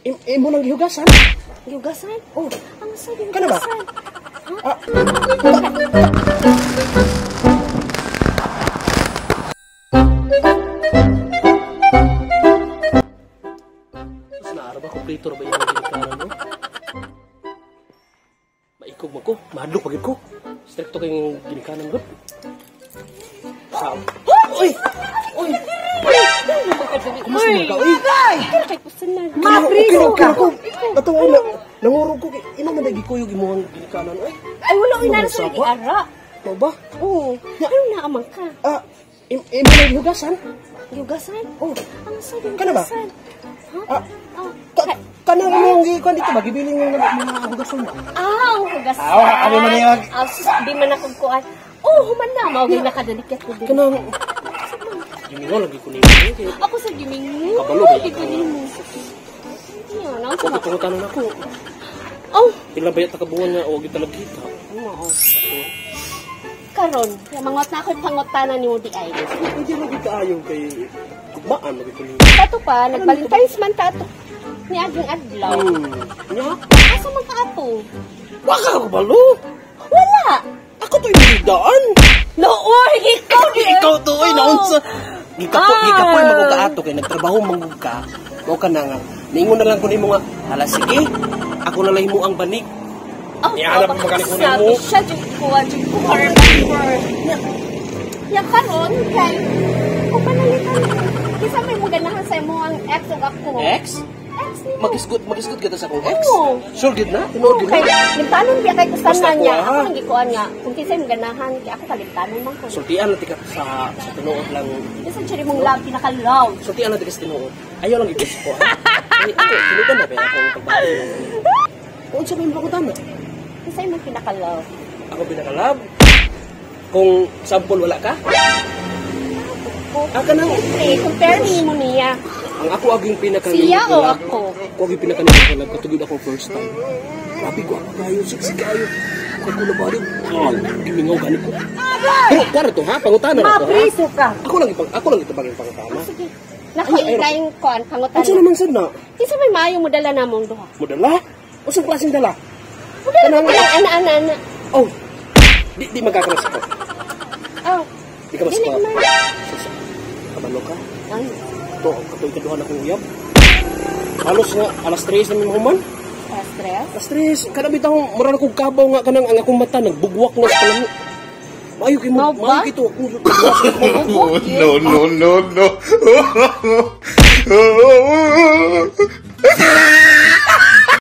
Imo nang gihugasan? Gihugasan? Oh, ang sa Kana ba? gihugasan. Ah. Sus, naara ba? Kompleto ra ba yung ginikanan mo? Maikog man ko. Mahadlok pagid ko. Stricto kayong ginikanan gud. Sao? Uy! Uy! Kumusta man ka? Uy! Pero kay kusanan. Mapriso ka! Ato na, nangurog ko. Imo man lagi kuyog imong ginikanan. Uy! Ay, wala oy nara sa Sa lagi ara. Mao ba? Oo. Ano na amang ka? Ah, imo nang gihugasan? Gihugasan? Oh. Ang sa Kana ba? gihugasan. Ha? Ah, Oh. kanang imong gikuan dito ba? Gibiling ng mga hugason ba? Ah, ang hugasan. Ah, abi man yung- Ah, sus, di man ako kuan. Oh, human na. Mao gyud nakadalikat ko din. Kanang gimingaw lagi ko nimo. Ako sa gimingo. Kabalo ba Di ko nimo. Iya, naon sa Huwag pangutanan ako. Oh, Pila ba yata kabuan nga huwag talaga kita? oo. Karon, mangot na ako pangutana nimo di ay. Hindi lagi kaayo kay gugmaan lagi ko nimo. Kato pa, nag-Valentine's man ta ato. Ni aging adlaw. Nya? Asa man ka ato? Wa ka kabalo. Wala. Ako to'y nilidaan. No, oy, ikaw di. Ikaw to oy naunsa. Gikapo Ah. gikapoy man ka ato kay nagtrabaho man gud ka. Mao ka na nga. Niingon na lang ko nimo nga, hala sige. Ako na lang himo ang banig. Oh, Nihanap mo magaling ko nimo. Sabi siya, jud ko, jud ko, remember. Ya karon kay kung panalitan kinsa may mo ganahan sa imo ang ex ug ako. Ex? Ex nimo. Magisgot magisgot kita sa akong ex. Oo. Sure gid na? Tinuod gid Kay na. limtanon biya kay Basta kusanan ako, niya. ah. Ako nang gikuan nga kung kinsa mo ganahan kay ako kalimtanon man ko. Sultian lang tika sa tinuod lang. Kinsa jud imong love pinaka love. Sultian lang tika sa tinuod. Ayaw lang gid ko. Ha? Ay, ako tinuodan na ba akong pagbati. Kung unsa ba imong pangutana? Kinsa imong pinaka love? Ako pinakalab. Kung sample wala ka? Ah, kanang Siyempre, compare nimo niya. Ang ako aging pinaka Siya o ako? Ako aging pinaka nilab katugid ako first time. Grabe ko ako kayo, sexy kayo. Ako na ba rin? Ah, gimingaw gani ko. Pero kwara to ha, pangutana na to ha. Mapriso ka. Ako lang ito baging pangutana. Ah, sige. Nako, Ay, ay, laing kuan pangutana. Unsa naman sad na? Kinsa may maayo mo dala namong duha? Modala? Unsang klaseng dala? Mudala Kanang- ko lang ana ana ana. Oh. Di di magkakaras ko. Oh. Di ka Dili mas man. Kabalo ka. Ay, To, katoy kaduhan akong uyab. Halos nga alas 3 na mahuman. stress. Alas 3, kada bitaw mura na kog kabaw nga kanang ang akong mata nagbugwak na sa kalami. Maayo kay mo, Mao ba? maayo kito. Kung No, no, no, no.